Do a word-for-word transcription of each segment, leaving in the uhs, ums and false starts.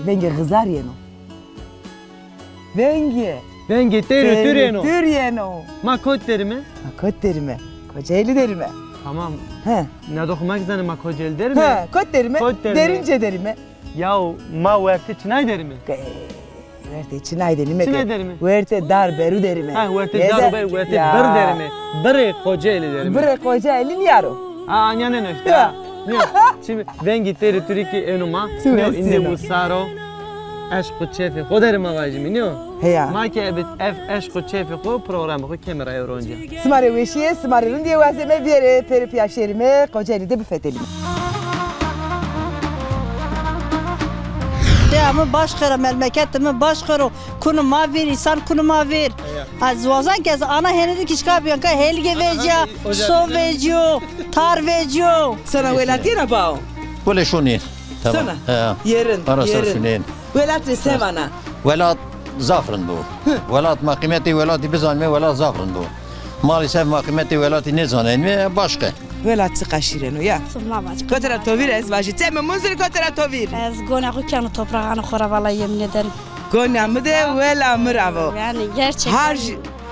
Vengê xizar yeno. Vengê. Vengê têr û tûr yeno. Têr û tûr yeno. Ma kot derime? Ma kot derime? Kocaeli derime. Tamam. He. Nado xo ma ki zanê ma Kocaeli derime? He, kot derime? Kot derime? Derince derime. Yaw ma wertê çinay derime? Ke-, wertê çinay derime ke. Çinay derime? Wertê dar berû derime. Ha, wertê dar berû, wertê bir derime. Birê Kocaeli derime. Birê Kocaeli nîyaro. A, anya nêno îşte. Ya. Nîyo. Çi vengî têrî turî kî êno ma. Nîyo, îndî wisar o. Eşq û çêfê xo derê ma vajîme, nîyo? Heya. Ma ke ev, ev eşq û çêfê xo, programê xo keme ra ewro onca. Sima rê weşîye, sima rê rindîye wazeme, biyerê pêrê pîya şêrîme, Kocaeli de bifetelîme. Deya mi baş xêr o, memleketê mi baş xêr o. Kunê ma vîr, îsan kunê ma vîr. Heya. Ez wazan ke ez ana hênî de kîşka bîyan ke hêlgê vecîya, so vecîyo, tar vecîyo. Sana welatî ra bao? Gulê şunî. Tamam. Sana. He. Yerin, ara yerin. Welat rê se vana? Welat zaf rind o. Welat ma qîmetê welatî bizanîme, welat zaf rind o. Maalesef ma qîmetê welatî nêzanenîme, başka. Welat çiqa şîren o ya. Sima vac. Kotî ra to vîr ez vajî. Çemê Munzurî kotî ra to vîr? Ez gonîya xo keno toprağanê xo ra, vallahi yemin ederim. Gonîya mi de wela mi ra vo. Yani gerçekten. Har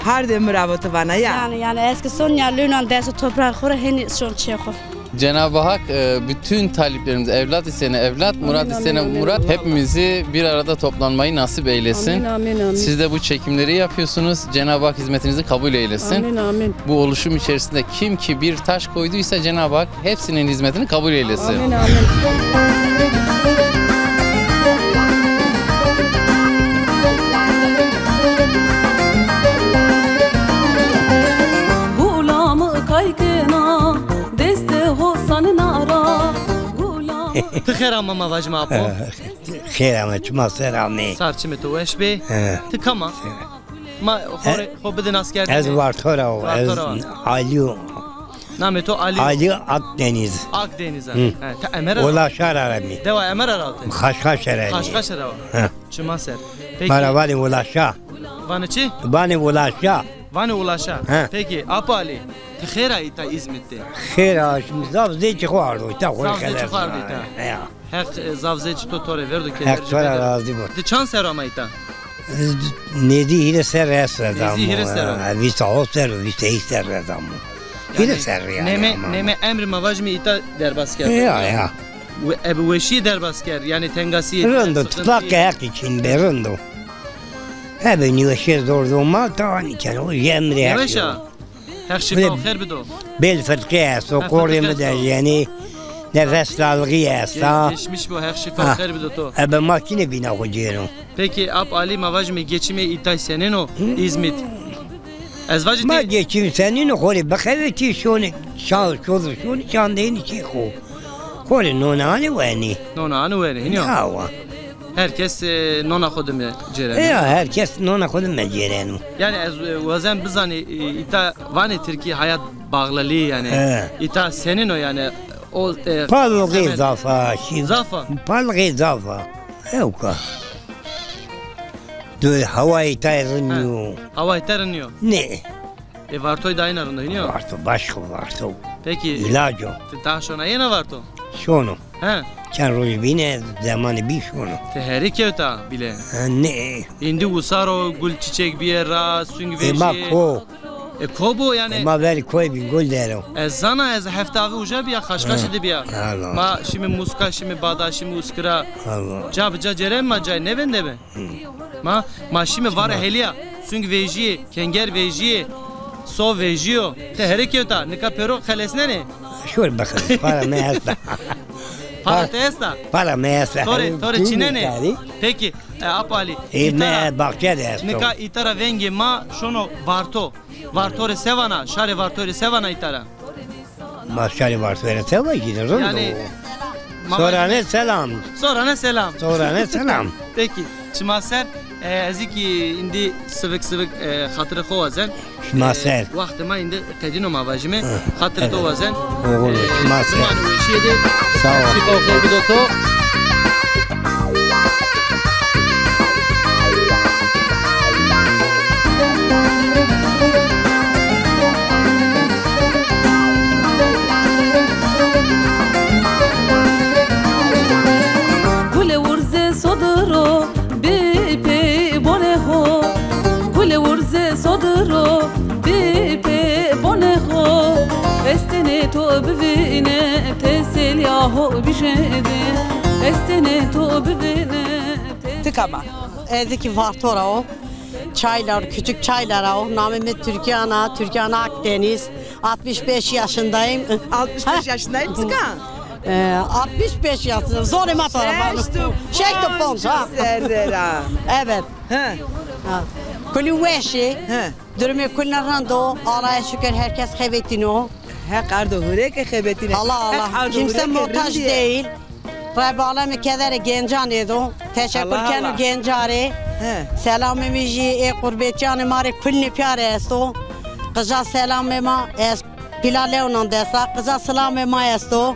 Hardê mi ra vo ti vana ya. Yani, yani ez ki son ya lünan dest toprağı xora heni son çê xo. Cenab-ı Hak, e, bütün taliplerimiz, evlat isteyene evlat, murat isteyene murat, hepimizi bir arada toplanmayı nasip eylesin. Amin, amin, amin. Siz de bu çekimleri yapıyorsunuz. Cenab-ı Hak hizmetinizi kabul eylesin. Amin, amin. Bu oluşum içerisinde kim ki bir taş koyduysa Cenab-ı Hak hepsinin hizmetini kabul eylesin. Amin, amin. Gulamı kaykena, destê hosanina ra, gulamı. Ti xêr ama ma vajime apo. Xêr ama, çima ser amê. Sar çimê to weş bê. He. Ti kam a? Ma xo rê, xo bidin asker. Ez Varto ra o, ez Alî yo. Namê to Alî. Alî Akdeniz. Akdeniz a. He, ti Emera ra. Ulaşa ra mi. Dewa Emera ra ti? Xaşxaşe ra mi. Xaşxaşe ra wa. He. Çima ser. Peki. Ma ra vanê Ulaşa. Vanê çi? Vanê Ulaşa. Vanê Ulaşa. He. Peki, Apo Alî, ti xêr a îta Îzmit de? Xêr a, şimdi zaf zey çî xo ardo îta, xo rê xeler. Zaf zey çî xo ardo îta. He ya. Heq, e, zaf zey çî to to rê verdo ke. Heq to ra razî bo. Ti çand serr ama îta? Nêzdî hîrê serr est ra damo. Nêzdî hîrê serr o. Ha, vîst û hot serr, vîst û heyşt serr ra damo. Hîrê serr yanî. Neme, neme emrî ma vajîme îta derbas kerd. Ya, ya. Ebe weşîye derbas kerd, yanî tengasîye. Rind o, tifaqê Heqî çin bê, rind o. Ebe nîweşîye zor zor ma, tawanî keno, o jî emrê Heqî yo. Nêweş a. Heq şîfa û xêr bido. Bêl firqî esto, qorê mi de jenî, nefes darlixî esta. Geçmiş bo, Heq şîfa û xêr bido to. Ebe ma çinê bîna xo cêno. Peki, Ap Alî, ma vajîme geçimê îtay senên o, Îzmît? Ez vajî. Ma geçim senên o, xo rê bixebetî şonê, şan, şodir şonê, şandeynî çê xo. Xo rê nona anê wenî. Nona anê wenî, hînî yo? Awa. Her kes, e, nona xo dime cêreno. Ya, her kes nona xo dime cêreno. Yanî ez, e, wazen bizanî, e, îta vanê tirkî hayat bağlılığı yanî. He. Îta senên o yanî o, e, pahalixî zaf a, şî. Zaf a? Pahalixî zaf a. Ewka. Do, hawayê îta rind nîyo. Hawayê îta rind nîyo? Nê. E, Vartoy da ina rind o, hînî yo? Varto, başka Varto. Peki, îlac o. Ti daha şona yena Varto? Şono. He. Çend roj bîne, zemanî bî şono. Ti herî kewta bîle? Ha, nê. Îndî wisar o, gul çiçek bîye ra, sung vejîye. E, ma ko. E, ko bo yanî? E, ma verî koy bî, gul der o. Ez zana, ez hefte avê uca bîya, Xaşxaşî de bîya. Allah. Ma şîme Muska, şîme Bada, şîme Uskira. Allah. Ca bi ca cêren ma cay nêvindeme. Ma, ma şîme vare helîya, sung vejîye, kenger vejîye, so vejîyo. Ti herî kewta, nika pêro xelesnenê? Şor bixeles, para mi esta. Para ti esta? Para mi esta. To rê, to rê çînenê? Peki, e, Ap Alî. E, îta ra, mi baxçe de esto. Nika îta ra vengê ma şono Varto. Varto rê se vana, şarê Varto rê se vana îta ra? Ma şarê Varto rê se vajîne, rind o. Yanî, ma vajîne. Sorane selam. Sorane selam. Sorane selam. Peki, çima ser, e, ez kî îndî sivik sivik, e, xatirê xo wazen. Çima ser. E, wextê ma îndî qedîno ma vajîme, xatirê to wazen. Oğul, e, çima ser. Ziman weşîye de. Sağ ol. Şîfa û xêr bido to. Gulê urzê sodir O bişede, ez tenê to bivêne. Tika ma. Ez ki Vartora o. Çaylar, küçük Çaylara o. Namê mi Türkiana, Türkiana Akdeniz. Altmış beş yaşındayım. Altmış beş yaşındayım, tika? Ee, altmış beş yaşında. Zonê ma to ra vano. Şeşt û ponc, ha. Serdera. Evet. He. Ha. Kulî weş ê. He. Durumê kulî rind o. Allah'a şükür herkes xebetîno. Heq ardo hurê ke xebetîne. Allah Allah. Kimse muhtaç değil. Rebî Alem kederê gencan êdo. Teşekkür keno genca rê. He. Selamê mi jî ê qurbetîyanê ma rê kulînê pîya rê esto. Qija selamê ma est. Pîla lewnan dest a. Qija silamê ma esto.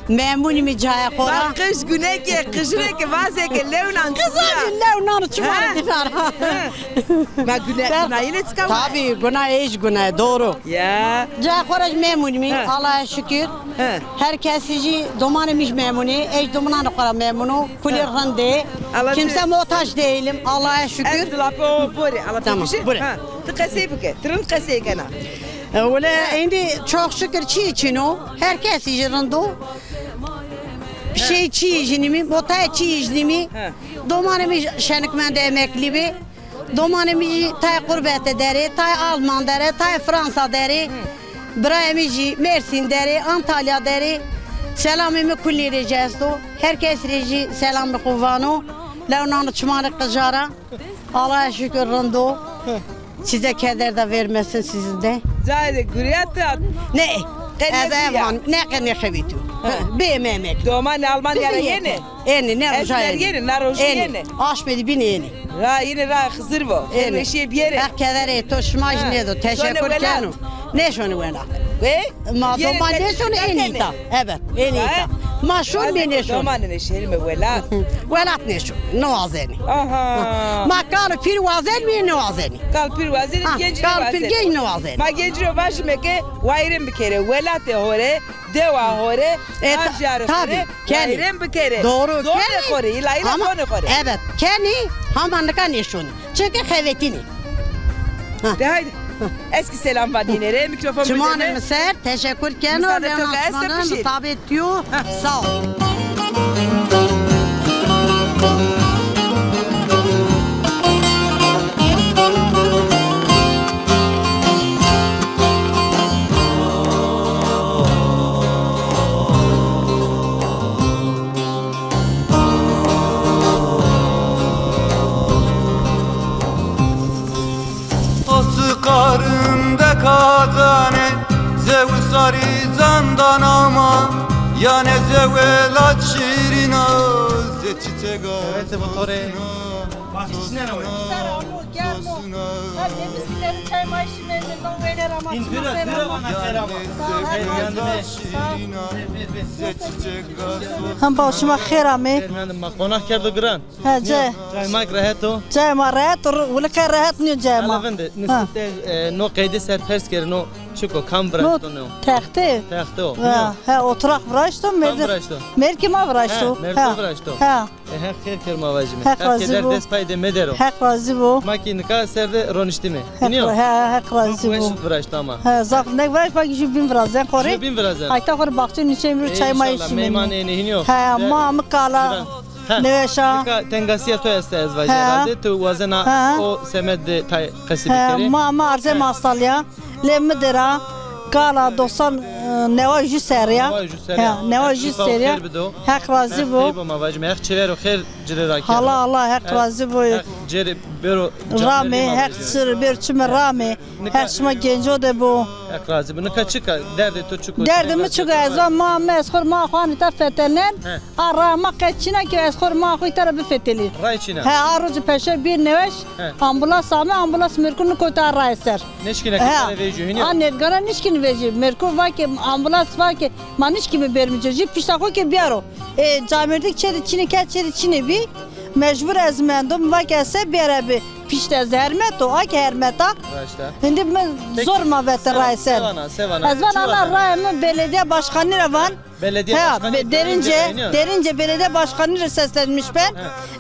Memnun îmî cayê xo ra. Bak, qij gune ke, qijine ke, vaze ke lewnan. Qija jî lewnan çima rê dîna ra. Ma gune, gunayîne çika wa? Tabii, guna ê jî guna, doğru. Ya. Cayê xo ra jî memnun îmî. He. Allah'a şükür. He. Her kesî jî, domanê mi jî memnun ê, ê jî domananê xo ra memnun o, kulî rind ê. Kimse muhtaç değilim, Allah'a şükür. Ez dilapê o borê, ala tamam, buyurun. Ha, ti qesey bike, ti rind qesey kena. E, wele êndî çok şükür çî çin o, her kesî jî rind o. Şey çî jî nîmî, motayê çî jî nîmî. He. Domanê mi şenîkmendê emeklî bi. Domanê mi jî tayê qurbete der ê, tayê Alman der ê, tayê Fransa der ê. Birayê mi jî Mersîn der ê, Antalya der ê. Selamê mi kulî rê jî esto. Her kes rê jî selamê xo vano. Lew nano çimanê qija ra. Allah'a şükür rind o. Size keder de vermesin sizin de. Cayê de gurîya ti. Ne? Ez evan, ne qe nêxebitîyo. Bê emek. Domanê Almanya ra yenê? Ênê, ne roja ênê. Ênê, ne roja ênê. Aşmê de bînê ênê. Ra yine ra Xizir vo. Ênê. Weşîye biyerê. Heq kederê to şima jî nêdo. Teşekkür keno. Nêşonê welat. Ve? Ma doman nêşonê ênê îta. Evet, ênê îta. Ma şon bê nêşon. Doman nêşonê welat. Welat nêşon. Nêwazenê. Aha. Ma kal û pîr wazenê, nêwazenê. Kal pîr wazenê, genc nêwazenê. Kal pîr genc nêwazenê. Ma genc rê vajîme ke wayîrên bikerê. Welatê ho rê. Dewa ho rê, e, ta-, ajyarê ho rê, tabii, kenî. Wayîrên bikerê. Doğru, zonê ho rê, îla îla zonê ho rê. Evet, kenî, hama nika nêşonî. Çunke xevetînî. Ha. De haydi. Ez kî selam vanîne rê, mikrofon bide mi. Çimanê mi ser, teşekkür keno. Müsaade çok, ez de pişir. Mutabet yo. Ha. Sağ ol. Açık karın de kazane, zewi sarı candan ama, yane zewelat şirina, ze çiçek. Evet, bu tore. Bak, içine ne var? Saramo, germo. Ha, deniz gidelim, çay may şimendir, no vener ama. Bin lira, lira bana selam. Sağ ol. Yandım. Sağ ol. Hem baş şima xêr amê. Efendim, ma qonax kerdo giran. He, ce. Çay mak rehet o? Çay ma rehet o, wili qe rehet nîyo çay ma. Ala vinde, nisî te, e, no qeyde ser pers kerî, no çik o, kam viraşto no? Texte. Texte o. Ha, he, oturak viraşto, merdi-, kam viraşto? Merkê ma viraşto. He, merdo viraşto. He. E, Heq xêr ker ma vajîme. Heq razî bo. Heq keder dest pay de medero. Heq razî bo. Ma kî nika ser de roniştîme. Heq, he, Heq razî bo. Weşit viraşt ama. He, zaf nek viraşt, ma kî jû bîn virazen xo rê. Jû bîn virazen. Ayta xo rê baxçe nîşen, bir çay may şimenî. Meyman ênê hînî yo. He, ma mi kala. Neweşa. Nika tengasîya to esta ez vajî herhalde. Tu wazena o semed de tay qesî bikerî. He, ma, ma arzê mastalîya. Lê mi de ra kala doxsan, e, newa jû serrî ya. Newa jû serrî ya. He, newa jû serrî ya. Heq razî bo. Heq çêver o xêr ci rê ra kero. Hala, hala, Heq razî bo. Heq ci rê bêro ramê, Heq ci rê bêro çimê ramê. Heq şima genco de bo. Heq razî bo. Nika çik a? Derdê to çik o? Derdê mi çik o? Ez va ma, mi ez xo rê ma xo anî ta fetenen. A raya ma qet çin a ke ez xo rê ma xo îta ra bifetelî. Ray çin a? He, a roci peşe bir neweş, ambulans ame, ambulans Merkur nikewta a raya ser. Nêşkîne ke pere vejîyo, hînî yo? A nêdgana nişkîne vejî. Merkur va ke, ambulans va ke, ma nişkîme berîme ci. Jî pişta xo ke biyaro. E, camêrdik çê de çinê, kes çê de çinê bî. Mecbur ez mendo, mi va ke ez se biyara bi. Pişt ez hermeto, a ke hermeta. Raşt a. Hindî mi zor ma vete raya ser. Sevana, sevana. Ez van ana raya mi belediye başkanî ra van. Belediye başkanı Derince, Derince Belediye Başkanı ile seslenmiş ben.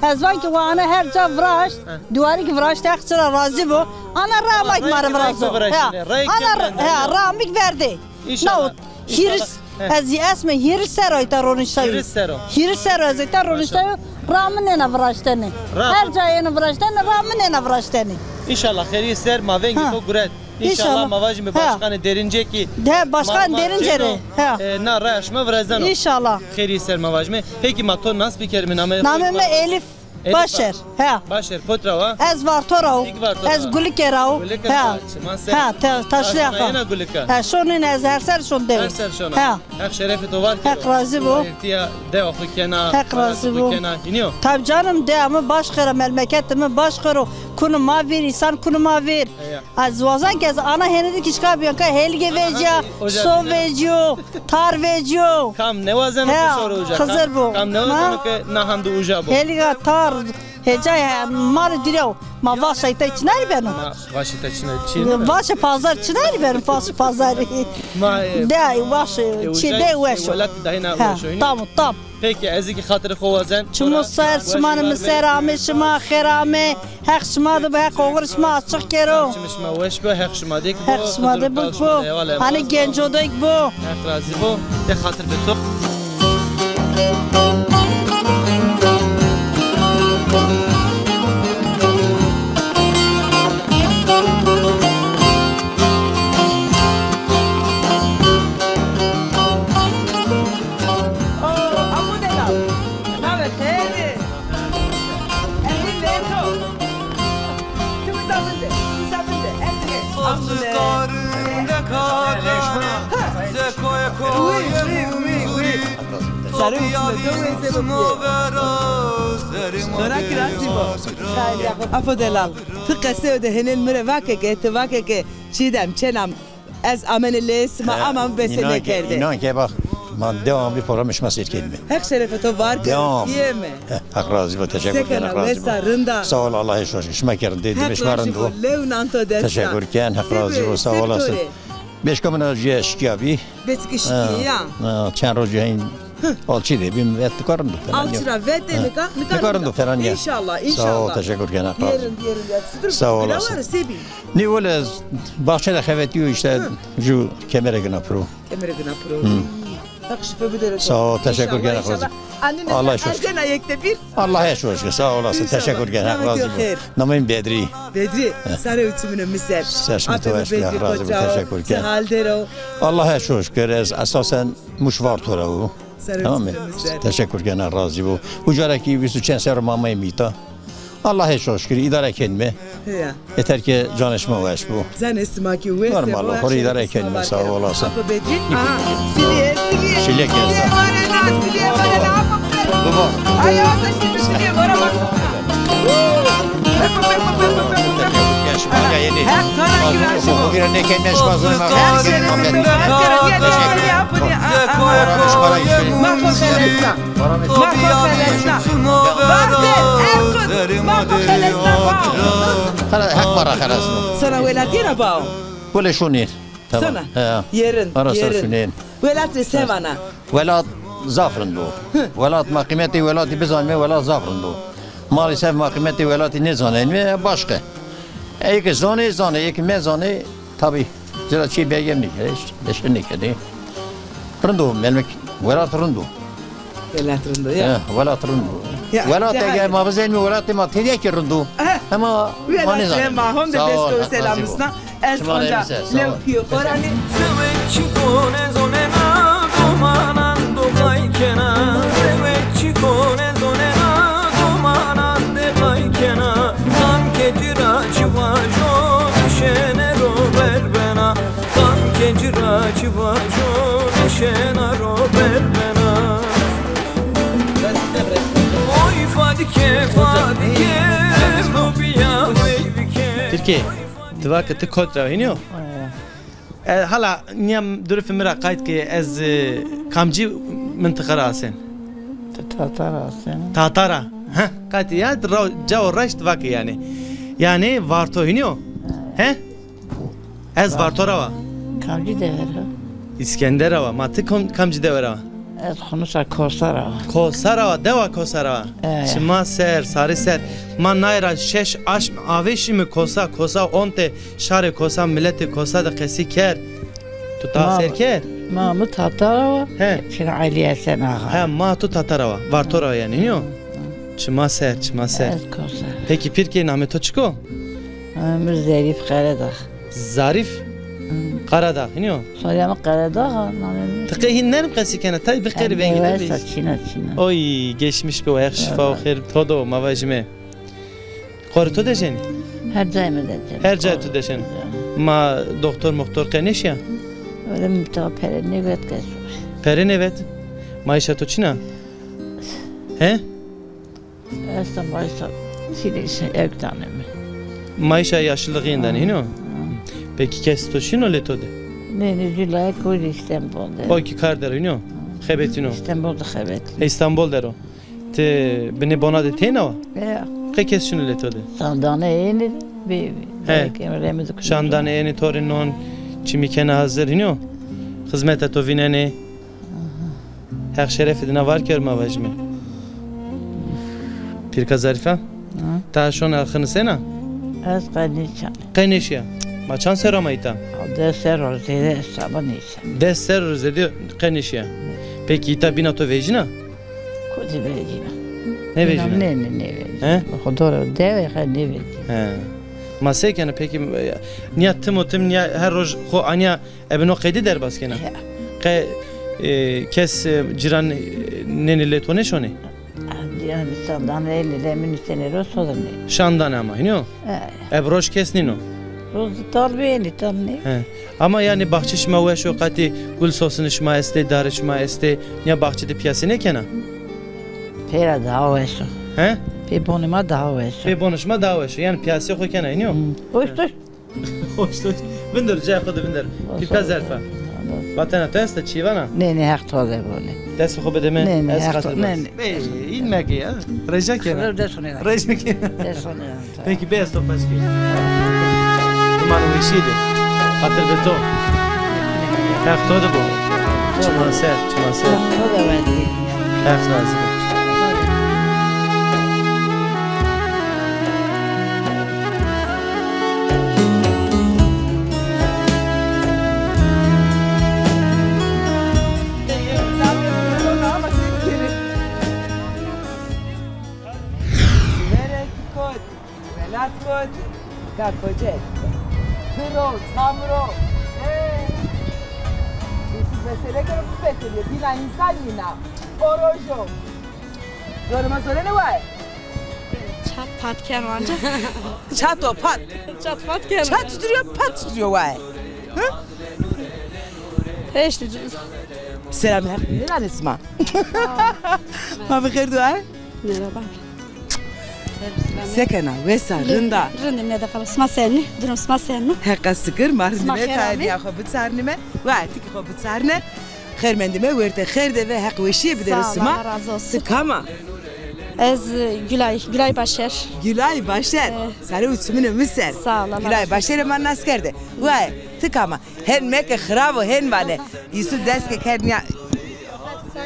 Ez van ki wa ana her ca viraşt, duvarî ki viraşt, Heq ci ra razî bo. Ana ramik ma rê virazo. Ana ra-, he, ramik verdi. Nao, hîris, He. Ez zî esme hîris serr o îta roniştayo. Hîris serr o. Hîris serr o ez îta roniştayo. Ra mi nêna viraştenê. Ra. Her ca êno viraştenê, ra mi nêna viraştenê. Înşallah xêrî ser ma vengê to guret. Înşallah ma vajîme başkanê Dêrincê kî. De başkan Dêrincê rê. Ha. E, na raya şima virazdeno. Înşallah. Xêrî ser ma vajîme. Pekî ma to nas bikerîme, nameyê xo? Nameyê mi Elîf. Elîf Başer. Ha. Başer, kot ra wa? Ez Varto ra wo. Kî Varto ra? Ez Gulike ra wo. Gulike ra. Ha. Çiman ser. Ha, te-, taşlîya xo. Ena Gulike. Ha, şonîn ez her ser şon dewe. Her ser şona. Ha. Heq şerefê to var kero. Heq razî bo. Xêrtîya dewa xo kena. Heq razî bo. Kena. Hînî yo? Tabî canim, dewa mi baş xêr o, memleketê mi baş xêr o. Kunê ma vîr, însan kunê ma vîr. Eya. Ez wazan ke ez ana hênî de kî şika bîyo ke hêlîge vecîya, so vecîyo, tar vecîyo. Kam nêwazeno ke şoro uca? Xizir bo. Kam nêwazeno ke na hande uca bo? Hêlîga tar, hêcay, ma rê dîrew. Ma vaşê îta çinarî beno? Ma vaşê îta çinarî, çi? Vaşê pazar çinarî beno, vaşê pazarî. Ma, e, de, vaşê, e, çi de weş o. Welatî dahîna weş o, hînî? Tam, tam. Pekî, ez kî xatirê xo wazen. Çimo ser, şima rê mi ser ame, şima xêr ame. Heq şima de bo, Heq oxir şima açiq kero. Çimê şima weş bo, Heq şima de kî bo. Heq şima de bo. Hanî genco de kî bo. Heq razî bo. De xatir be to. O, apo delal. Nave xêr. Elin leto. Tu misafir de, misafir de. Elin leto. Apo delal. Sarı uçma, dön ve Sonra kirasî bo. Apo delal. Ti qesê de hênên mi rê vake ke, ti vake ke Çîdem, Çênam, ez amenê lê sima ama mi bese nêkerdê. Înan ke bak, ma devamlı programê şima seyr kenîme. Heq şerefê to var kero, bîyeme. Heq razî bo, teşekkür ederim, Heq razî bo. Sağ ol, Allah şoş. Şima kî rind ê, dime şima rind bo. Lew nan to desta. Teşekkür ken, Heq razî bo, sağ olasın. Beşka min a jî eşkîya bî. Beçik eşkîya. Ha, çend roj hên alçî de bîm, vet nika rind o, fena nîyo. Alçî ra vete, nika, nika rind o, fena nîyo. Înşallah, înşallah. Sağ ol, teşekkür ken, Heq razî bo. Sağ olasın. Nê wele ez baxçe de xevetîyo îşte, ju kemere gina piro. Kemere gina piro. Heq şife bidero. Sağ ol, teşekkür ken, Heq razî bo. Allah şoş. Ergena yekte bir. Allah şoş, sağ olasın, teşekkür ken, Heq razî bo. Namê mi Bedrî. Bedrî, sarê û çimûnê mi ser. Ser şima to weş be, Heq razî bo, teşekkür ken. Hal der o? Allah şoş, ez esasen Muş Varto ra wo. Tamam mı? Teşekkür ken, Heq razî bo. Uca ra kî vîst û çend serr o ma ameyme îta. Allah'a çok şükür, îdare kenîme. Heya. Yeter ki canê şima weş bo. Canê sima kî weş bo. Normal, xo rê îdare kenîme, sağ olasın. Apo Bedrî. Aha, silîye, silîye. Silîye, silîye varena, silîye varena, apo Bedrî. Baba. Ay, yavaş, silîye, silîye varena. Şima ra yenî. Heq to ra kî razî bo. Bugün ne kendiş bazı. Heq şerefê to var kero. Şima ra yenî. Ma xo xelesna. Ma xo xelesna. Vate, Erkut, ma xo xelesna, bao. Heq ma ra xelesno. Sona welatîye ra bao? Wele şonî. Tamam. Sona. He. Yerin, yerin. Welat rê se vana? Welat zaf rind o. Welat, ma qîmetê welatî bizanîme, welat zaf rind o. Maalesef ma qîmetê welatî nêzanenîme, başka. Ê ke zanê, zanê, ê ke nêzanê, tabî. Ci ra çî belge nêkerdê, neşir nêkerdê. Rind o, melmek, welat rind o. Welat rind o, ya. He, welat rind o. Ya, welat eger ma bizenîme, welatê ma têdîya kî rind o. Hema ma nêzanê. Ma honde dest o selamizna. Ez honda lew pîyo xo ra nê. Zewek çik o nêzonena domanan do qay kena. Zewek çik o nêzonena domanan de qay kena. Qan ke ci ra çi vajo nişêne ro ber bena. Qan ke ci ra çi vajo nişêna ro ber bena. Oy Fadike, Fadike, no bîya veyvike. Tirkî, ti va ke ti kot ra hînî yo? E, hala nîya durufê mi ra qayt ke ez, e, kamcî mintiqa ra asen? Ti Tatar asen. Tatar a. Heh, qayt ya, ti ra, cawo raşt vake yanî. Yanî Varto hînî yo? He? Ez Varto ra wa. Kamcî dewe ra? Îskender ra wa. Ma ti kom-, kamcî dewe ra wa? Ez Xunisa Kosa ra wa. Kosa ra wa, dewa Kosa ra wa. E. Şima ser, sarî ser. Ma nay ra şeş aşm avê şîme Kosa, Kosa onte. Şarê Kosa, miletê Kosa de qesî kerd. Tu ta ser kerd? Ma mi Tatar a wa. He. Çina Elî Hesen Axa. He, ma to Tatar a wa. Varto ra yanî, nîyo? Çima ser, çima ser. Ez Koser. Pekî pîrkê namê to çik o? Namê mi Zerîf Karadağ. Zarîf Karadağ, nîyo? Soya mi Karadağ a, namê mi. Ti qey hîn nerm qesî kena, tay bi qerî vengî de. Çina, çina. Oy, geçmiş be, wext şîfa û xêr to do, ma vajîme. Qorê to deşenî? Her cayê mi deşenî. Her cayê to deşenî. Ma doktor moktor qe nêşîya? Öyle mi ta pere nêvet kes. Pere nêvet? Maaşa to çin a? He? Esta maaşa çin a, ew danê mi. Maaşa yaşlılığından, hîno? Peki kes to şino lê to de? Nê, nê, jü layek o Îstanbul de. O ki kar der o, hîno? Xebetîno. Îstanbul de xebetîno. Îstanbul der o. Ti binê bona de teyna wa? Ya. Qe kes şino lê to de? Şandane ênî, bi, bi, he. Şandane ênî, to rê non, çimî kena hazir, hîno? Xizmeta to vînenê. Heq şerefê dina var ker, ma vajîme. Pîrka Zarîfe? Ha? Ta şona xini sena? Ez qe nêşenî. Qe nêşîya? Ma çand serr ama îta? Des serr o zêde, ez saba nêşenî. Des serr o zêde qe nêşîya. Pekî îta bîna to vejîna? Kotî vejîna? Nêvejîna? Nê, nê, nêvejîna. He? Xo dor o dewe qe nêvejîna. He. Ma se kena pekî, nîya tim û tim nîya her roj xo anîya ebe no qeydî derbas kena? Ya. Qe, e, kes, e, cîran, e, nênê lê to nêşonê? Cîran şandane ênî lê mi nîşenê ro sodanê. Şandane ama, hîno? He. Ebe roj kes nîno? Roj tal bênî, tal nê. He. Ama yanî baxçê şima weş o, qatî gul sosinê şima estê, darê şima estê, nîya baxçe de pîyasê nêkena? Pêra daha weş o. He? Pê bonê ma daha weş o. Pê bonê şima daha weş o. Yanî pîyasê xo kena, nîyo? Hoş, hoş. Hoş, hoş. Vindir, cayê xo de vindir. Pîrka Zerîfe. Vatena to esta, çî vana? Nê, nê, Heq to de bone. Destê xo bide mi. Nê, nê, ez Heq to, xatir nê, nê. Ey, în meke ya. Reca kena. Xeber dest xo nêda. Reca kena. Dest xo nêda. Peki, bê ez to paş kî. Duman weşî de. Xatir be to. Heq to de bo. Çiman ser, çiman ser. Heq to de wendî. Heq razî bo. Siverek kot. Welat kotî? Ka kocek? Tiro, samro. Ee. Mesele kero bifetelîyo. Dîna însan nîna. O rojo. Zorê ma zorenê waye. Çat pat keno anca. Çat o pat. Çat pat keno. Çat tutuyor, pat tutuyor waye. Hı? Eşte. Selam, ne lanê sima? Ma bi xêr dua. Merhaba. Se kena, wes a, rind a? Rind, rind, ne de xalas. Sima senî, durum sima senî? Heqa sikir, ma rindîme, tayê nîya xo biçarnîme. Wa, ti kî xo biçarne. Xêr mendîme, werte xêr de ve, Heq weşîye bide ro sima. Sağ ol, Allah razı olsun. Ti kam a? Ez, e, Gülay, Gülay Başer. Gülay Başer. E. Sare û çimunê mi ser. Sağ ol, Allah razı olsun. Gülay Başerê ma nas kerde. Wa, ti kam a? Hen meke, xirab o, hen vane. Îsû dest ke kerd nîya.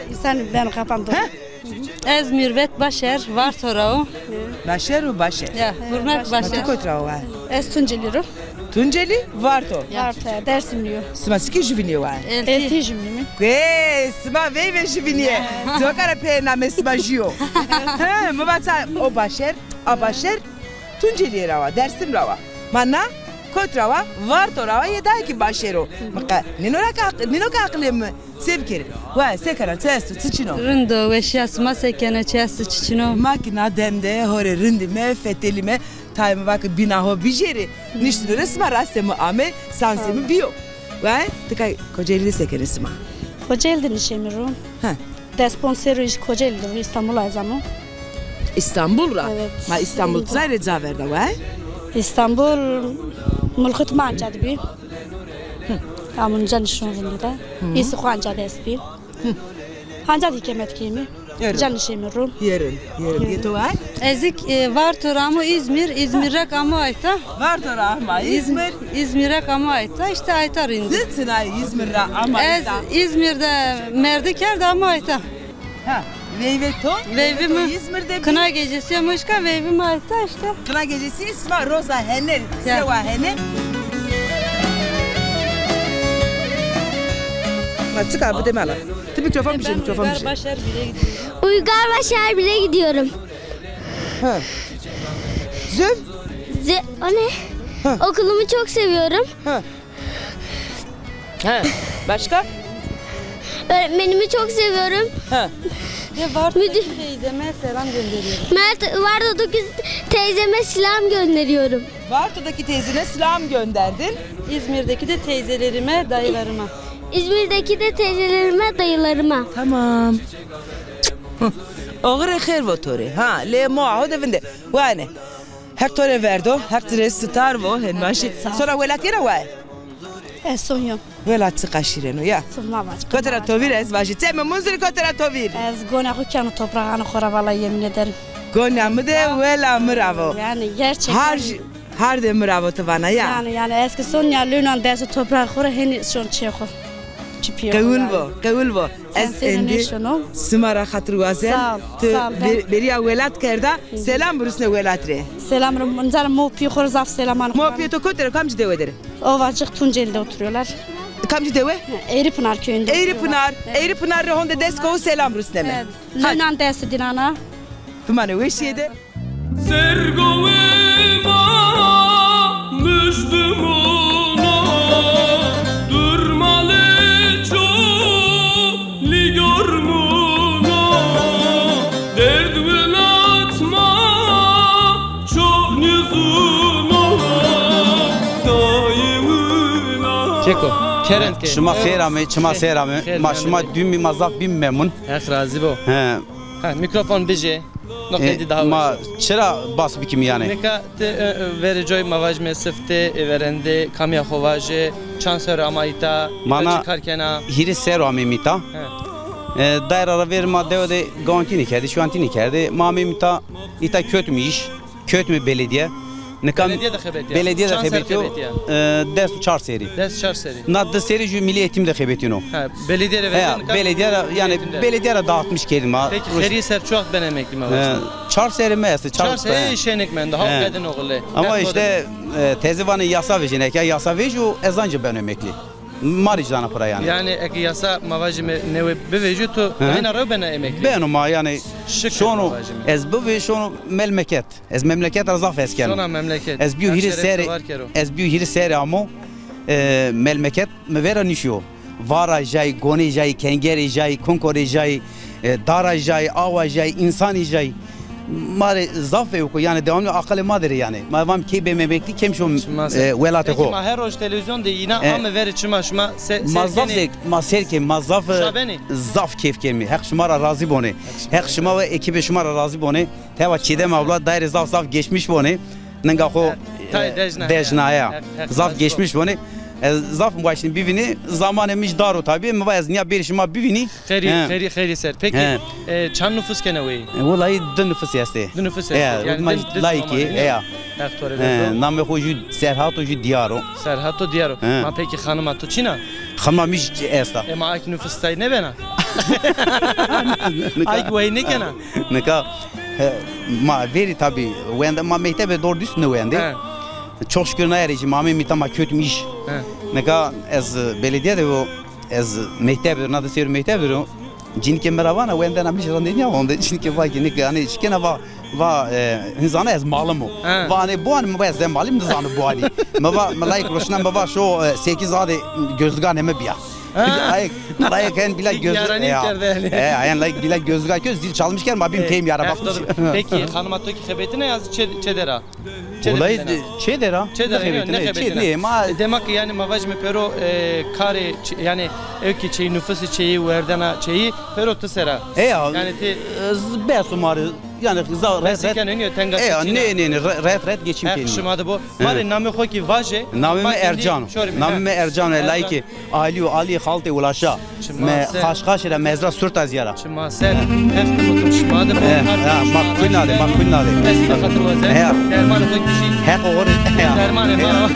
Însan ben kapan do. He? Ez Mürvet Başer, Varto ra o. Başer û Başer. Ya, Hurmet Başer. Ma tu kot ra wa? Ez Tuncelî ro. Tuncelî, Varto. Varto, Dersimlî yo. Sima sikî jüvinîye wa? Eltî. Eltî jüvinîme. Ke, sima veyve jüvinîye. Coka ra pê namê sima jüyo. He, mi vata o Başer, a Başer. Tuncelîye ra wa, Dersim ra wa. Ma na kot ra wa, Varto ra wa, yê daye kî Başer o. Mi qe, nîno ra ke aq-, nîno ke aqilê mi se bikerî. Wa, se kena, çi esto, çi çin o? Rind o, weşîya sima se kena, çi esto, çi çin o? Ma kî na dem de ho rê rindîme, fetelîme, tayê mi va ke bîna ho bijêrê. Niştîne rê sima rastê mi ame, sansê mi bîyo. Wa, ti kay Kocaeli de se kenê sima? Kocaeli de nişême ro. He. Des ponc serrî Kocaeli de, Îstanbul ez amo. Îstanbul ra? Evet. Ma Îstanbul ti naye rê ca verda we? Îstanbul, mulxit ma anca de bî. Hı. Amo anca nişon rindî de. Hı. Îsî xo anca de estbî. Hı. Anca de îkamet keyme. Ca nişême ro. Yerin, yerin. Yeto we? Ez kî, e, Varto ra amo Îzmîr, Îzmîr ra kî amo ayta. Varto ra ama Îzmîr. Îzmîr ra kî amo ayta, îşte ayta rindî. Ti çinay Îzmîr ra ama ayta? Ez Îzmîr de merdî kerd, amo ayta. Ha, veyvê to? Veyvê mi Îzmîr de bî. Kına gecesi ama işka veyvê mi ayta îşte. Kına gecesi sima roza hene, sewa hene. Ya. Sewa hene. Çıkar, bu demela. Ti mikrofon bir şey, mikrofon bir şey. Uygar Başar bile gidiyorum. Ha. Züv? Ze- o ne? Ha. Okulumu çok seviyorum. Ha. Ha. Başka? Öğretmenimi çok seviyorum. Ha. Ve Vart'taki teyzeme selam gönderiyorum. Mert, Vart'taki teyzeme selam gönderiyorum. Varto'daki teyzene selam gönderdin. İzmir'deki de teyzelerime, dayılarıma. İzmir'deki de teyzelerime, dayılarıma. Tamam. Oxirê xêr vo to rê. Ha, lê moa ho de vinde. Wane. Heq to rê verdo, Heq ci rê sitar vo, hen vaşî. Sağ ol. Sora welat yena waye? E, son yo. Welat çiqa şîreno ya. Sima vac. Kotera to vîr ez vajî. Çemê Munzurî kotera to vîr. Ez gona xo keno toprağanê xo ra, vallahi yemin ederim. Gona mi de wela mi ra vo. Yani gerçekten. Har, har de mi ra vo ti vana ya. Yani, yani ez ki son ya lünan dest toprağı xo ra heni son çê xo. Çipiyo. Qewil vo, qewil vo. Ez endî sima ra xatir wazen. Sağ ol, sağ ol. Beriya welat kerda. Selam birusne welat rê. Selam rê, nizana mo pî xo rê zaf selaman. Mo pî to kotera, kamcî dewe der ê? Ovacık Tunceli'de oturuyorlar. Kamcî dewe? Eğripınar köyünde oturuyorlar. Eğripınar. Evet. Eğripınar rê honde dest kowu selam rusneme. Evet. Hadi. Lünan dest dinana. Bimane weşîye de. Sergowê ma mujdimona, durmalê ço lîgormona, derd welat ma ço nizûno, dayê wina. Çeko, kerem ke. Şima xêr amê, çima ser amê. Ma şima dîmî, ma zaf bîm memnun. Heq razî bo. He. Ha, mikrofon bijê. No qeydî daha. Ma çira bas bikîm yanî? Nika ti, e, e, verê coy ma vajîme sifte, e, verende, kamîya xo vajê, çand serr ama îta, îta çi kar kena? Hîris serr amîm îta. He. E, daîra ra ver ma dewe de gawankî nêkerdî, şuwankî nêkerdî. Ma amîm îta, îta kotîm îş, kotîm belediye. Nika belediye de xebetîya. Belediye de xebetîyo. Çand serr xebetîya? E, des û çar serî. Des çar serî. Na di serî jü Milli Eğitim de xebetîno. Ha, belediye de. He, belediye de, yanî belediye de dağıtmış kerdî ma. Peki, xerî ser çi wext bena emeklî ma vajî? E, çar serî mi estê, çar serî. Çar serî şenik mendo, ha, qedin oxule. Ama işte, e, tezî vanê yasa vejîne, ya yasa vejîyo ez anca beno emeklî. Ma rê zana pira yanî. Yanî eke yasa ma vajîme newe bivejîyo, to hêna rew bena emeklî? Beno ma yanî. Şono, ez bivê şono melmeket. Ez memleket ra zaf hes keno. Şona memleket. Ez bîyo hîris serê, ez bîyo hîris serê amo, e, melmeket mi vera nîşîyo. Vara jay, gonê jay, kengerê jay, kunkorê jay, e, dara jay, awa jay, însanê jay. Ma rê zaf veyviko, yanî dewamlı aqilê ma der ê yanî. Ma vam key bêm emeklî, kêm şom, e, welatê xo. Peki ma her roj televîzyon de yîna ame verê çima, şima se-, ma zaf zek, ma ser kê, ma zaf, e, zaf keyf kemî. Heq şima ra razî bonê. Heq şima ve ekîbê şima ra razî bonê. Teva Çiğdem abla daîrê zaf zaf geçmiş bonê. Ninga xo, e, dejnaya. Zaf geçmiş bonê. Ez zaf mi waştîn bivînî. Zamanê mi jî dar o tabî. Mi va ez nîya bêrî şima bivînî. Xeyrî, xeyrî, xeyrî ser. Peki, e, çand nufus kena weyî? E, wellahî di nufus estê. Di nufus estê. Yanî ma layikî, eya. Heq to rê verdo. Namê xo jü Serhat o, jü Diyar o. Serhat o, Diyar o. Ma peki xanima to çin a? Xanima mi jî esta. E, ma ay kî nufus tay nêbena? Ay kî wayîr nêkena? Nika, he, ma verî tabî wende, ma mektebe doğru düz nêwendê. He. Çok şükür na yerê jî ma amê mîta, ma kotîm îş. He. Nika ez belediye de o, ez mektebe, na de seyr mektebe o. Cinîke mi ra vana wendena mi jî rindê nîya honde. Cinîke va ke nika yanî şikena va, va, e, hîn zana ez malim o. He. Vanê biwanî, mi va ez zê malim, nizano biwanî. Mi va, mi layik roşna, mi va şo, e, sekiz ade gözlüganê mi bîya. Ha. Layik, layik hen bîla göz-, yaranî ya. Kerde yanî. E, ayen layik bîla gözlüga kö, zil çalmış kerd, ma bîm teyim yara bakmış. Peki, xanima to kî xebetîna ya çê, çê der a? Wellahî çê der a. Çê der a, nêxebetîna. Çê der a, ma. Demek ki yanî ma vajîme pêro, e, karê ç-, yanî ew kî çeyî, nufusê çeyî, werdena çeyî pêro ti ser a. E ya. Yanî ti, e, z-, bes o ma rê. Yanî za-, rehet, rehet. Nê, nê, nê, re-, rehet, rehet geçîm kenî. Heq şima de bo. Ma rê namê xo kî vaje. Namê mi Ercan. Namê mi Ercan, e, layikê Alî û Alî, xaltê Ulaşa. Mi Xaşxaşî ra, mezra Surtazîya ra. Çima ser, heq nimotum şima de bo. Ma kulna de, ma kulna de. Ez de xatir wazen. Dermanê xo kişî. Heq oxir. Dermanê ma.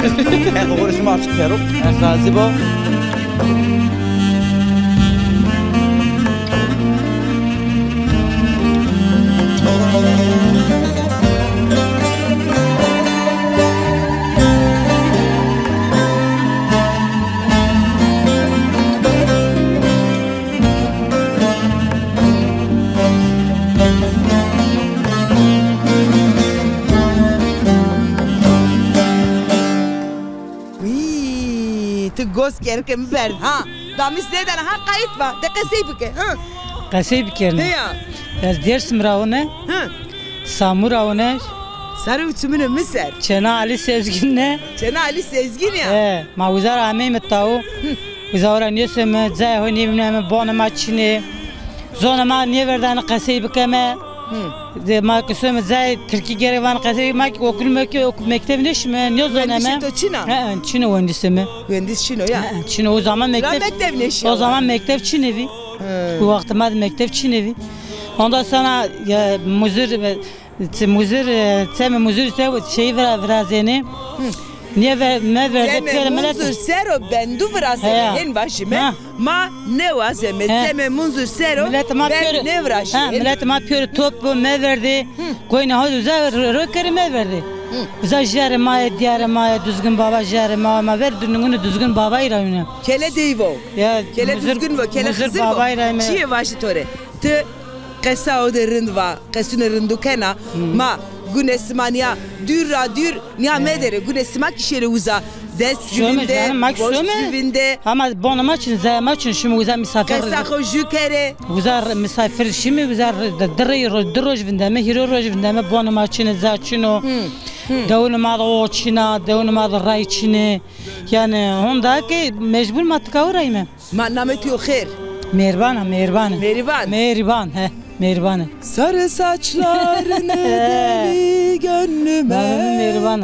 Heq oxir şima açik kero. Heq razî bo. Goz kerke mi berd ha. Damis nêdana ha, qayt va. De qesey bike ha. Qesey bikerine. Heya. Ez Dêrsim ra one. Hı. Samur ra one. Sarı uçumunu mi ser. Çêna Ali Sezgin ne? Çêna Ali Sezgin ya. He, ma uza ra ameyme tawo. Hı. Uza ora nêseme, cayê ho nêvîneme, bonê ma çin ê. Zonê ma nêverdanê qesey bikeme. Hı. De ma ki some cayê tirkî gerek vanê qesey, ma ki okul mekî, ok-, mekteb nêşime, nêzoneme. Wendişê to çin a? He, çin o wendişê mi. Wendiş çin o ya. He, çin o, o zaman mekteb, mekteb nêşiya. O zaman mekteb çin ê vî. Hı. O wextê ma de mekteb çin ê vî. Ondan sonra ya, muzir, e, Çi muzir, e, çemê muzir ser o şeyî vira-, virazêne. Hı. Nêver-, meverdê pêro milet. Çemê muzir ser o bendu virazêne. Heya. Hên vajîme. Ha. Ma nêwazeme. He. Çemê muzir ser o bend nêviraşîme. Milet ma pêro, ha, milet ma pêro top bo, meverdê. Hı. Koyna ho uza ro-, ro kerê meverdê. Hı. Uza jarê ma yê, diyarê ma yê, Duzgin Baba jarê ma, ma ver durnungunê Duzgin Babayî ra wîne. Kele dey vo. Ya, kele Duzgin vo, kele Xizir vo. Çiyê vajî to rê. Ti qesa o de rind va. Qesune rindu kena, ma gune sima nîya dûr ra dûr nîya medere. Gune sima kî şêrê uza. Dest jû vinde, poşt jû vinde. Ama bonê ma çin, zaya ma çin, şima uza misafir. Qesa xo jû kerê. Uza misafir şîme, uza di rey ro-, di roj vindeme, hîrê roj vindeme, bonê ma çin ê, za çin o. Hı, hı. Dewunê ma de o çin a, dewunê ma de ray çin ê. Yanî honda ke mecbur ma tika o rayme. Ma namê to yo xêr. Mêrvan a, mêrvan a. Mêrvan. Mêrvan, he, mêrvan a. Sarı saçlarını deli gönlüme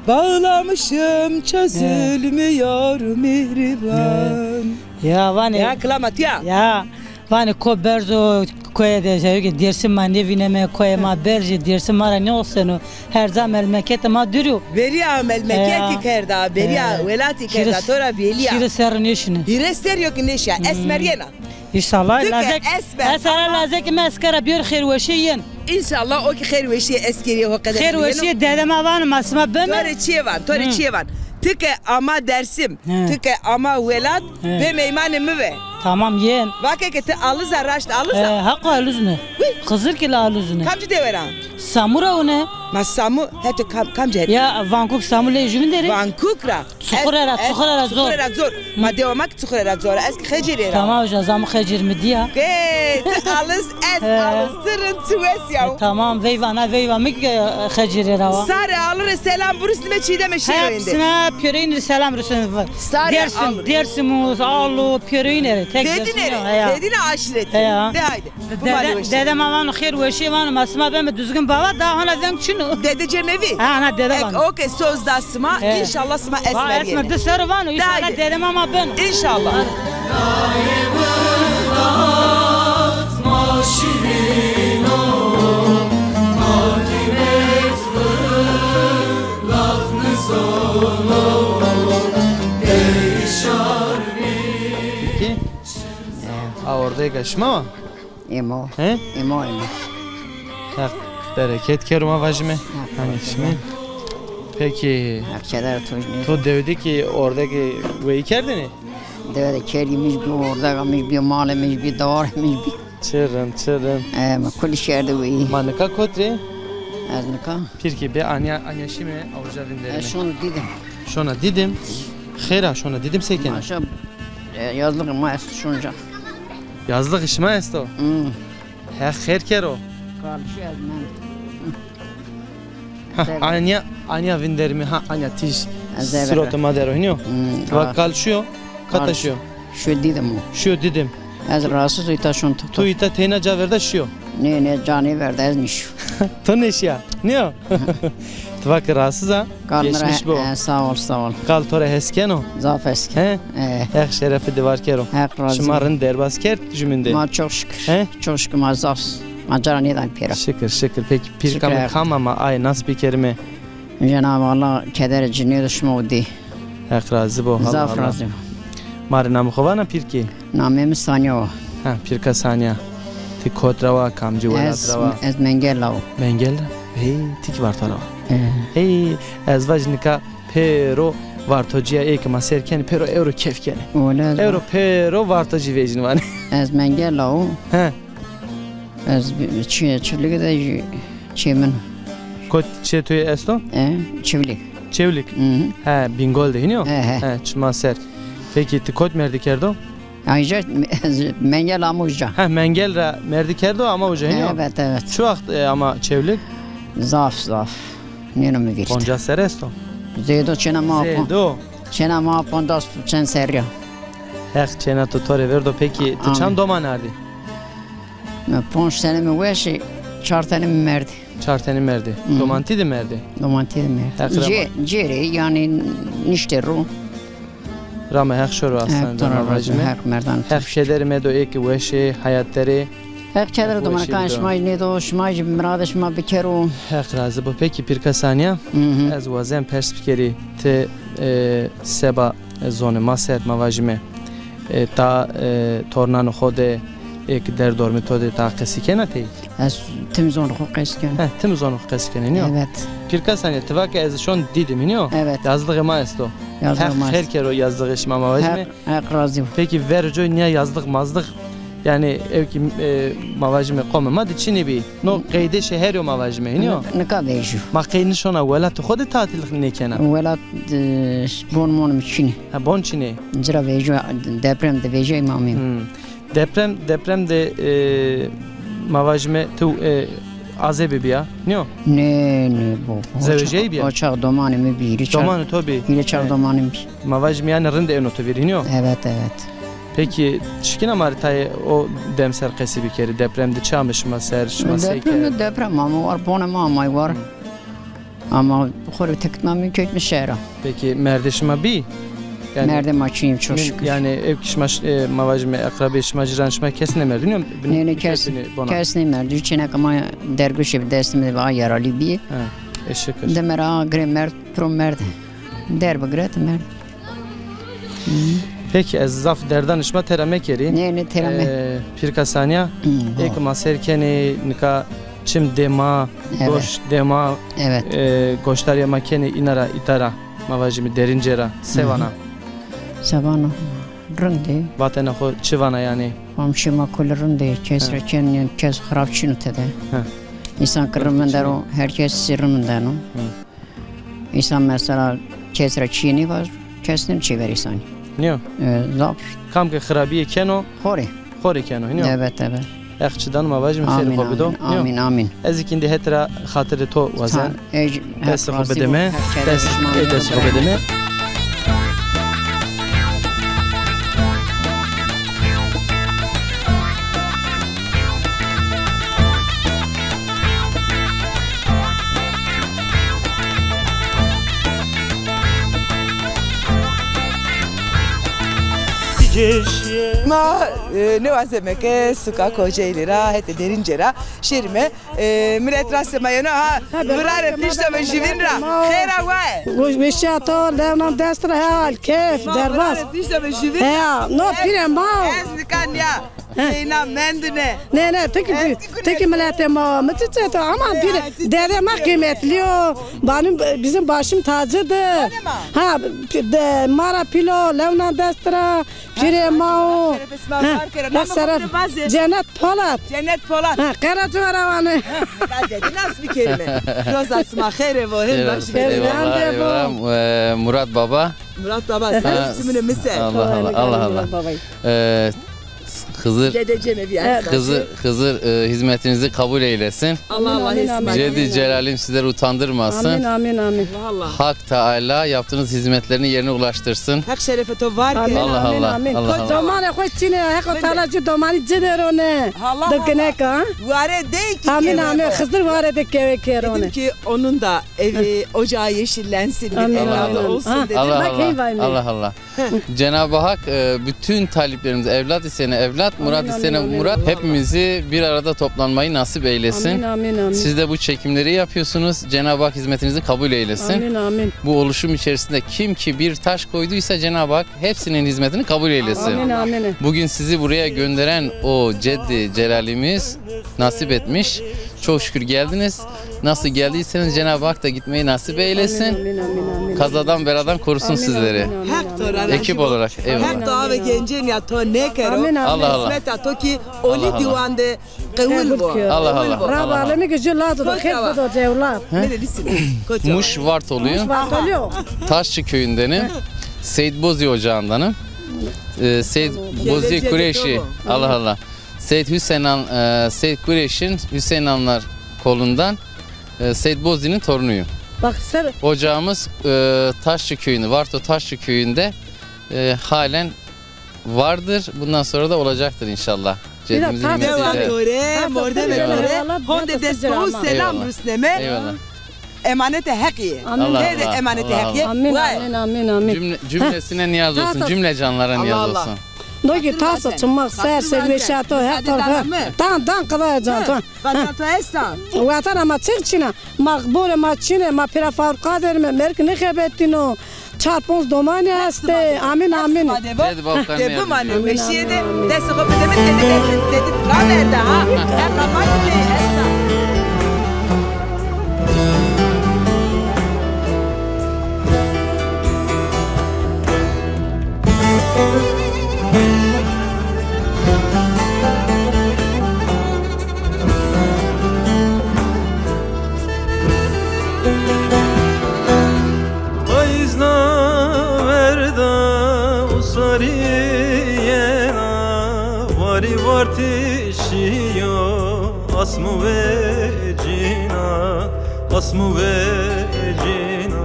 bağlamışım, çözülmüyor mihriban. Ya vanê. Ya kilamat ya. Ya vanê ko berz o, koye de, şey, Dêrsim ma nêvîneme, koyê ma berz ê, Dêrsim ma ra nêoseno. Her ca melmeketê ma dûr o. Beriya melmeketî kerda, beriya welatî kerda, to ra bêlî ya. Şîrê serrî nêşîne. Hîrê serrî yo ki nêşîya, esmer yena. Înşallah. Lazek, esmer, ez ara lazekê mi eskera bêro xêrweşîye yen. Înşallah o ki xêrweşîye eskerîye ho qeder. Xêrweşîye dede ma vano ma sima beme. To rê çiyê van, to rê çiyê van. Ti ke ama Dêrsim, ti ke ama welat, bê meymanê mi ve. Tamam, yen. Vake ke ti Aliz a, raşt Aliz a? He, heqo Aliz ne. Xizir kî la Aliz ne. Kamcî dewe ra? Samur ra wune. Ma Samur, heto kam, kamcî het? Ya, Vankuk Samur lê jûvîn der ê. Vankuk ra? Çuxure ra, Çuxure ra zor. Çuxure ra zor. Ma dewa ma kî Çuxure ra zor. Ez kî Xecêrê ra. Tamam, uca zam Xecêr mi dîya. Ke, ti Aliz, ez Aliz, ti rind, ti wes ya. E, tamam, veyva na, veyva mi kî, e, Xecêrê ra wa. Sarê Alî rê selam burusnime, Çiğdemê şêro êndê. Hepsine pêroyîn rê selam burusnime. Sarê Alî rê. Dêrsim, Dêrsim, Alo, pêroyîne rê. Tek Dêdine rê, Dêdine aşîretî. Heya. De haydi. Dede, dede ma vano xêr weşîye vano, ma sima beme Duzgin Baba, daha hona veng çin o. Dede cemevî? Ha, ana dede vano. Ek, o ke soz da sima, înşallah sima esmer yenê. Esmer di serr o vano, înşallah dede ma ma beno. Înşallah. Peki. A, ordeyê ke şima wa? Emo. He? Emo, emo. Heq bereket kero ma vajime. Heq bereket. Hani şimdi. Peki. Heq keder to jî. To dewe de kî ordekê weyî kerdêne? Dewe de kerdî, mij bî ordeka, mij bî malê, mij bî dewarê, mij bî. Çi rind, çi rind. E, ma kulî kerdî weyî. Ma nika kot rê? Ez nika. Pîrkê bê anya, anya şîme awca vinderîme. Ez şono Dîdim. Şona Dîdim. Xêr a, şona Dîdim se kenê? Ma şo, e, yazlixê ma esto şonca. Yazlixê şima esto? Hmm. Heq xêr kero. Kalşî ez mend. Ha, anya, anya vinderîme, ha, anya tîj sirotê ma der o, hînî yo? Hmm, ti va kal şîyo, kata şîyo? Şîyo Dîdim o. Şîyo Dîdim. Ez rahatsız o, îta şon to. Tu îta teyna ca verda şîyo? Nê, nê, ca nêverda, ez nêşîyo. To nêşîya? Nîyo? Ti va ke rahatsız a, geçmiş bo. He, sağ ol, sağ ol. Kal to ra hes keno? Zaf hes keno. He? He. Heq şerefî di var kero. Heq razî. Şima rind derbas kerd jumîn de? Ma çok şükür. He? Çok şükür ma zaf. Ma ca ra nêdanî pêro. Şikir, şikir. Peki pîrka mi kam a, ma aye nas bikerîme? Cenab-ı Allah kederê cinîyê de şima û dî. Heq razî bo. Zaf razî bo. Ma rê namê xo vana pîrkê? Namê mi Sanya wa. Ha, pîrka Sanya. Ti kot ra wa, kamcî welat ra wa? Ez Mengel ra wa. Mengel ra? Hey, ti kî Varto ra wa? E. Hey, ez vaj nika pêro Vartocîya ê ke ma sêr kenê, pêro ewro kêf kenê. Ewro pêro Vartocî vejîn vanê. Ez Mengel ra wa. He. Ez bi-, çi-, çiftlik de jî çê min. Kot çê to yê esto? E, çiftlik. Çewlik. Hı hı. He, Bingol de hînî yo? He, he. He, çima ser. Peki ti kot merdî kerdo? Ayca mengel ama uca. He, mengel ra merdî kerdo ama uca hînî yo? Evet, evet. Çi waxt, e, ama Çewlik? Zaf, zaf. Nêno mi vîr. Poncas serre esto? Zêdo, çêna ma pon-, zêdo. Çêna ma poncas çend serrî ya. Heq çêna to to rê verdo. Pekî ti çand doman ardî? Mi ponc tenî mi weşî, çar tenî mi merdî. Çar tenî merdî. Hı. Domantî de merdî? Domantî de merdî. Heq rehma. Cê-, cêrê, yanî niştê ro. Rame Heq şoro aslan, Heq to ra razî, Heq merdan. Heq kederî medo ê ki weşê heyat derê. Heq kederî doman kan şima jî nêdo, şima jî miradê şima bikero. Heq razî bo. Pekî pîrka Sanya, hı hı, ez wazen pers bikerî ti, e, seba, e, zonê ma ser, ma vajîme, e, ta, e, tornanê xo de, ê ki derdormê to de ta qesî kena tey? Ez tim zonê xo qesî kena. He, tim zonê xo qesî kena, nîyo? Evet. Pîrka Sanya, ti va ke ez şon Dîdim, nîyo? Evet. Yazlixê ma esto. Yazlixê ma esto. Heq xêr kero yazlixê şima, ma vajîme. Heq Heq razî bo. Pekî verê coy nîya yazlix mazlix, yanî ew kî, e, ma vajîme qomê ma de çinê bî. No qeydê şeherî yo ma vajîme, hînî yo? Nika vejîyo. Ma qey nişona welatê xo de tatîl nêkena? Welat, e, bon mon mi çinê. Ha, bon çinê. Ci ra vejîyo, deprem de vejîyo îmamî. Hmm. Deprem, deprem de, e, ma vajîme tu, e, azebî bîya, nîyo? Nê, nê, bo. Zewejîyayî bîya? O çax domanê mi bî, hîrê çax. Domanê to bî? Hîrê çax domanê mi bî. Ma vajîme yanî rind êno to vîr, nîyo? Evet, evet. Pekî, şikîna ma rê tayê o dem ser qesî bikerî? Deprem de çi ame şima ser, şima sey kerd? Deprem de deprem ame, war bonê ma amay war. Ama xo rê tekitna mi kewtme şehra. Pekî merdê şima bî? Yanî merdê ma çinî, çok şükür. Yanî ew kî şima, e, ma vajîme eqrabê şima, cîranê şima kes nêmerdî, nîyo? Nê, nê, kes, kes nêmerdî. Çêneka ma derguşê bi destê mi de a yaralî bî. Ha, e, şikir. Dime ra a girê merd, piro merd. Derb giret merd. Pekî, ez zaf derdanê şima tera mekerî. Nê, nê, tera me. E, pîrka Sanya, ê ki ma seyr kenê, nika çim dê ma, goş dê ma, e, goşdarîya ma kenê, îna ra, îta ra, ma vajîme Derînce ra, se vana? Se vana? Rind ê. Vatena xo çi vana yanî? Komşî ma kul rind ê, kes ra çin, kes xirab çin o tede. Însan ki rind vindeno, her kes zî rind vindeno. Însan mesela kes ra çîyê nêvajo, kes nêno çêver însanî. Nîyo? E, zaf. Kam ke xirabîye keno, xo rê. Xo rê keno, nîyo? Evet, evet. Heq çidan ma vajîme xêrê xo bido. Amîn, nîyo? Amîn, amîn. Ez kî îndî het ra xatirê to wazen. Destê xo bide mi. Dest, ê destê xo bide mi. Ma, e, nêwazeme ke suka Kocaelî ra, hetê Derînce ra şêrîme. E, milet rastê ma yeno ha, virarê pişta ve jüvin ra. Xêra wae. Weşîya to, lewnan dest ra, hal, keyf, derbaz. Virarê pişta ve jüvin ra. Heya, no pîrê ma o. Ez nika nîya. Zeyna mendine. Ne, ne, ti ki, ti ki miletê ma, mi çi çeto, ama bir dede ma kıymetli o. Benim, bizim başım tacıdır. Ha, de, ma ra pîl o, lewnan dest ra, pîrê ma o. Ha, şeref, cennet Polat. Cennet Polat. Ha, qera civara vanê. Nasıl bir kelime? Roza sima xêrê vo, hem baş. Eyvallah, eyvallah. E, Murat Baba. Murat Baba, sen ismini mi ser? Allah Allah, Allah Allah. E, Hızır, Dedeciğime bir el salla. Hızır, Hızır, e, hizmetinizi kabul eylesin. Allah Allah, amin, amin, amin. Ceddi Celalim sizleri utandırmasın. Amin, amin, amin. Vallahi. Hak Teala yaptığınız hizmetlerini yerine ulaştırsın. Heq şerefê to var kero. Amin, amin, amin. Allah Allah. Domanê xo çinê, Heq Teala ci domanî ci de rone. Allah Allah. Dikineka. Ware dey ki. Amin, amin. Xizir ware de keve kerone. Dedim ki onun da evi, ocağı yeşillensin, bir evladı olsun dedim. Allah Allah. Allah Allah. Cenab-ı Hak, e, bütün taliplerimiz, evlat isteyene evlat, murat isteyene murat, hepimizi bir arada toplanmayı nasip eylesin. Amin, amin, amin. Siz de bu çekimleri yapıyorsunuz. Cenab-ı Hak hizmetinizi kabul eylesin. Amin, amin. Bu oluşum içerisinde kim ki bir taş koyduysa Cenab-ı Hak hepsinin hizmetini kabul eylesin. Amin, amin. Bugün sizi buraya gönderen o Ceddi Celalimiz nasip etmiş. Çok şükür geldiniz. Nasıl geldiyseniz Cenab-ı Hak da gitmeyi nasip eylesin. Amin, amin, amin, amin. Kazadan beladan korusun sizleri. Amin, amin, amin. Hep to ra razî bo. Ekip olarak, eyvallah. Hep to ave gencên ya to nêkero. Amin, amin. Allah Allah. Qismeta to kî olî dîwan de qewil bo. Allah Allah. Qewil bo. Rab alemî ki ju laz do, xêr bido cewlad. He? Nerelisin? Koça. Muş Vartoluyum. Muş Vartoluyum. Taşçı köyündenim. Seyit Bozi ocağındanım. Ee, Seyit Bozi Kureşi. Allah Allah. Seyit Hüseyin Han, e, Seyit Kureş'in Hüseyin Hanlar kolundan, e, Seyit Bozi'nin torunuyum. Bak sen... Ocağımız, e, Taşçı köyünde, Varto Taşçı köyünde, e, halen vardır. Bundan sonra da olacaktır inşallah. Ceddimizin himmetine. Dewa to rê, mordemê to rê, honde dest bo selam rusneme. Eyvallah. Emanetê Heqî yê. Amin. Hê de emanetê Heqî yê. Amin, amin, amin, amin. Cümle, cümlesine niyaz olsun, cümle canlara niyaz olsun. No ki taso çimaq ser, ser weşa to, her tarafı. Dan, dan, qedaya can, dan. Vatan to esta? Vatan ama çiq çin a. Ma bore ma çin ê, ma pêra Faruk Qadir me, merg nêxebetîno. Çar ponc domanî estê. Amin, amin. De bimanê weşîye de, destê xo bide mi, tede, tede, tede raverda ha. Her zaman ki esta. Payîz na verda û sarî yena, warî wartî şîyo, asm û vecîna, asm û vecîna.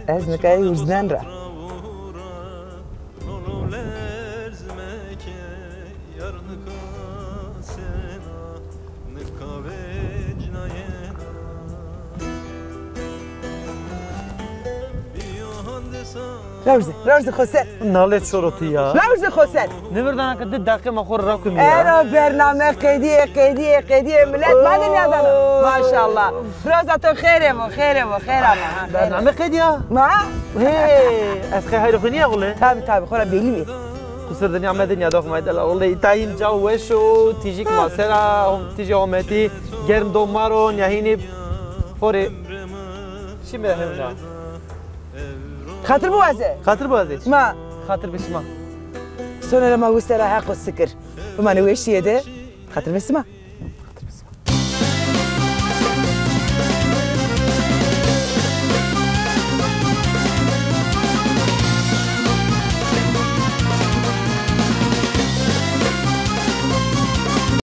Ez nika ey uznen ra. Rawşde, rawşde xo ser. Nalê çoro tu ya. Rawşde xo ser. Nêvirdana ke di deqe ma xo ra rakumî ya. Ero bername qedîye, qedîye, qedîye, milet ma de nîyadana. Maşallah. Roza to xêre bo, xêre bo, xêr ama, ha, xêr. Bername qedîya? Ma? Hey, ez qey hayrê xo nîya gule? Tabi, tabi, xora belî bî. Qusur de nîya, me de nîya dox ma de la. Wele îta hîn caw weş o, tîjîk ma sera, hom-, tîjî hometî, germ do ma ro, nîya hînî xorê. Şîme hewna. Xatir biwaze. Xatir biwaze. Ma. Xatir bi şima. Sonera ma wiste ra heq û sikir. Bimanê weşîye de. Xatir bi sima.